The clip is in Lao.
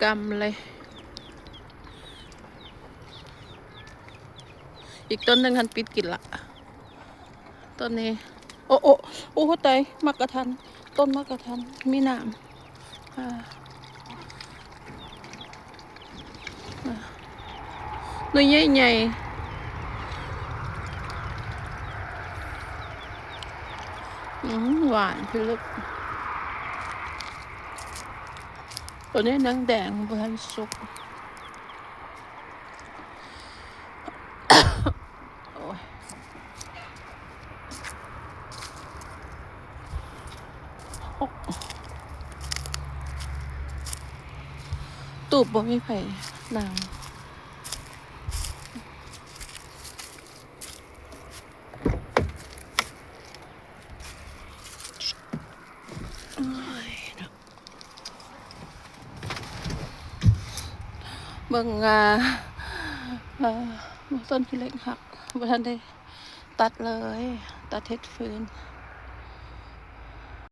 ກຳເລີຍ. ອີກຕົ້ນໜຶ່ງຫັ້ນປິດກິນລະ. ຕົ້ນນີ້ ໂອ້ ໂອ້ ໂອ້ ຕາຍ ໝາກກະທັນ ຕົ້ນໝາກກະທັນມີນ້ຳ ອ່າ ໜ່ວຍໃຫຍ່ໆ ອືມ ຫວານພິລຶກ. ໂຕນີ້ຍັງແດງ ບໍ່ທັນສຸກ. ໂອ້ຍ ຕູບບໍ່ມີໃຜນັ່ງ. ໂອ້ຍເນາະ ເບິ່ງ ອ່າ ຕົ້ນຂີ້ເຫຼັກຫັກ ບໍ່ທັນໄດ້ຕັດເລີຍ ຕັດເຮັດຟືນ.